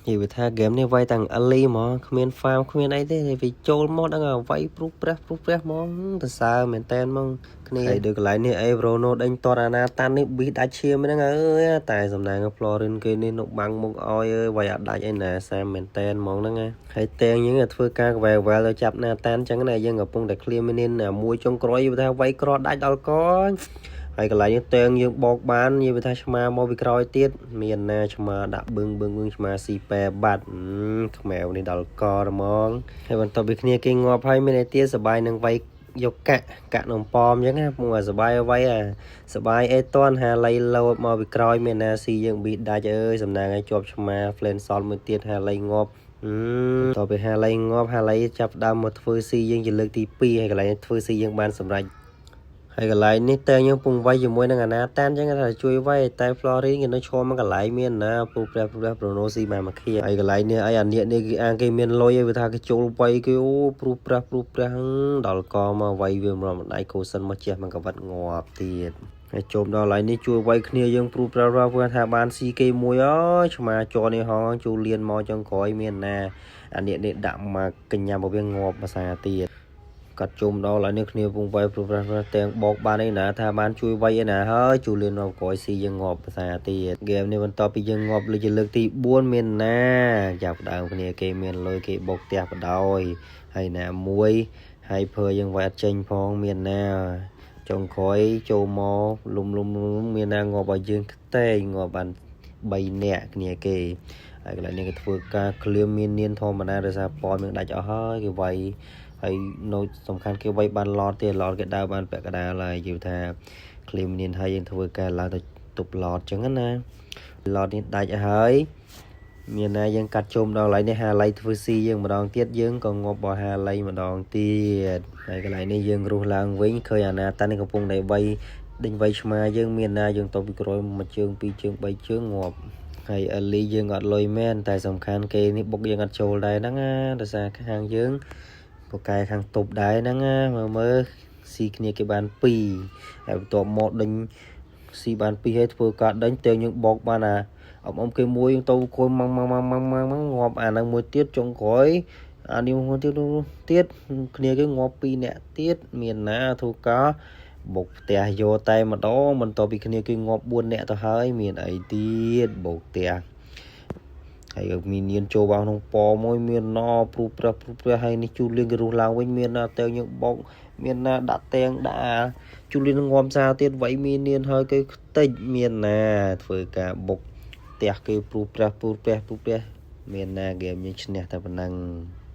និយាយថាហ្គេមនេះវាយតាំង early ហ្មងគ្មាន farm គ្មានអីទេវាចូលមកដឹងថាវាយព្រុសព្រះព្រុសព្រះហ្មងទៅសើមែនតែនហ្មងគ្នាហើយដូចកន្លែងនេះអេប្រូណូដេញតតអាណាតាន់នេះប៊ីសដាច់ឈាមហ្នឹងអើយតែសំណាង Florin គេនេះនុកបាំងមុខអោយអើយវាយអត់ដាច់អីណាសាមែនតែនហ្មងហ្នឹងណាហើយតែងយើងធ្វើការកវែវែលទៅចាប់ណាតានចឹងណាយើងកំពុងតែ clear minion មួយចុងក្រោយថាវាយក្រដាច់ដល់កហើយកន្លែងនេះតែងយើងបោកបាននិយាយថាឆ្មាមកពីក្រោយទៀតមានណាឆ្មាដាក់បឹងបឹងបឹងឆ្មាស៊ីប៉ែបាត់ខ្មៅនេះដល់កហ្មងហើយបន្ទាប់ពីគ្នាគេងាប់ហើយមានឯទៀតសបាយនឹងវាយយកកាក់កាក់នំប៉មអញ្ចឹងណាមកសបាយអ្វីអាសបាយអេតនហាលៃលោតមកពីក្រោយមានណាស៊ីយើងប៊ីដាច់អើយសំណាងឲ្យជាប់ឆ្មា flame សល់មួយទៀតហាលៃងាប់តទៅពីហាលៃងាប់ហាលៃចាប់ដើមមកធ្វើស៊ីយើងជាលើកទី2ហើយកន្លែងធ្វើស៊ីយើងបានសម្រេចហើយកន្លែងនេះតើយើងពងវាយជាមួយនឹងអាណាតានចឹងថាជួយវាយតែ Florin គេនៅឈរមកកន្លែងមានណាពូព្រះព្រះប្រូណូស៊ីបានមកខៀហើយកន្លែងនេះអីអានេះនេះគេអាងគេមានលុយហើយវាថាគេចូលវាយគេអូព្រុសព្រះព្រុសព្រះដល់កមកវាយវាមកម្ដាយកូសិនមកជះមកកវិតងាប់ទៀតហើយជុំដល់កន្លែងនេះជួយវាយគ្នាយើងព្រុសព្រះព្រះថាបានស៊ីគេមួយអើយឆ្មាជនេះហងជួលៀនមកចុងក្រោយមានណាអានេះនេះដាក់មកកញ្ញាមកវាងាប់ភាសាទៀតកាត់ជុំដល់ហើយនេះគ្នាពងវាយព្រោះប្រាស់ទាំងបោកបានអីណាថាបានជួយវាយអីណាហើយជួលៀនមកក្រោយស៊ីយើងងាប់ភាសាទៀតហ្គេមនេះបន្ទាប់ពីយើងងាប់លើជាលើកទី4មានណាចាប់ដើមគ្នាគេមានលុយគេបុកផ្ទះបដោយហើយណាមួយហើយភើយើងវាយអត់ចេញផងមានណាចុងក្រោយចូលមកលុំលុំលុំមានណាងាប់ឲ្យយើងខ្ទេងាប់បាន3នាក់គ្នាគេហើយកន្លែងនេះគេធ្វើការ clear មាននានធម្មតាដោយសារពណ៌មានដាច់អស់ហើយគេវាយហើយនៅសំខាន់គេវាយបាន Lord ទៀត Lord គេដើរបានពាក់កណ្ដាលហើយនិយាយថា clear មានហើយយើងធ្វើការឡើងទៅទប់ Lord ចឹងណា Lord នេះដាច់ហើយមានណាយើងកាត់ជុំដល់កន្លែងនេះហាឡៃធ្វើស៊ីយើងម្ដងទៀតយើងក៏ងាប់បោះហាឡៃម្ដងទៀតហើយកន្លែងនេះយើងរុះឡើងវិញឃើញអាណាតានេះកំពុងតែវាយដេញវាយឆ្មាយើងមានណាយើងទៅពីក្រោយមួយជើងពីរជើងបីជើងងាប់ហើយអលីយើងអត់លុយមែនតែសំខាន់គេនេះបុកយើងអត់ចូលដែរហ្នឹងណាដោយសារខាងយើងពកែខាងទប់ដែរហ្នឹងណាមើលមើលស៊ីគ្នាគេបាន2ហើយបន្ទាប់មកដេញស៊ីបាន2ហើយធ្វើការដេញតែយើងបោកបានអាអមអមគេមួយទៅគួយម៉ងម៉ងម៉ងម៉ងម៉ងងាប់អាហ្នឹងមួយទៀតចុងក្រោយអានេះមួយទៀតទៀតគ្នាគេងាប់2នាក់ទៀតមានណាធ្វើការបុកផ្ទះយកតែម្ដងបន្ទាប់ពីគ្នាគេងាប់4នាក់ទៅហើយមានអីទៀតបុកផ្ទះហើយមាននានចូលvàoក្នុងពមួយមានណព្រុសព្រះព្រុសព្រះហើយនេះជូលៀងគេរុះឡើងវិញមានណាតែយើងបុកមានណាដាក់តាំងដាក់ជូលៀនងំសាទៀតវៃមាននានហើយគេខ្ទេចមានណាធ្វើការបុកផ្ទះគេព្រុសព្រះព្រុសព្រះព្រុសព្រះមានណាហ្គេមយើងឈ្នះតែប៉ុណ្ណឹង។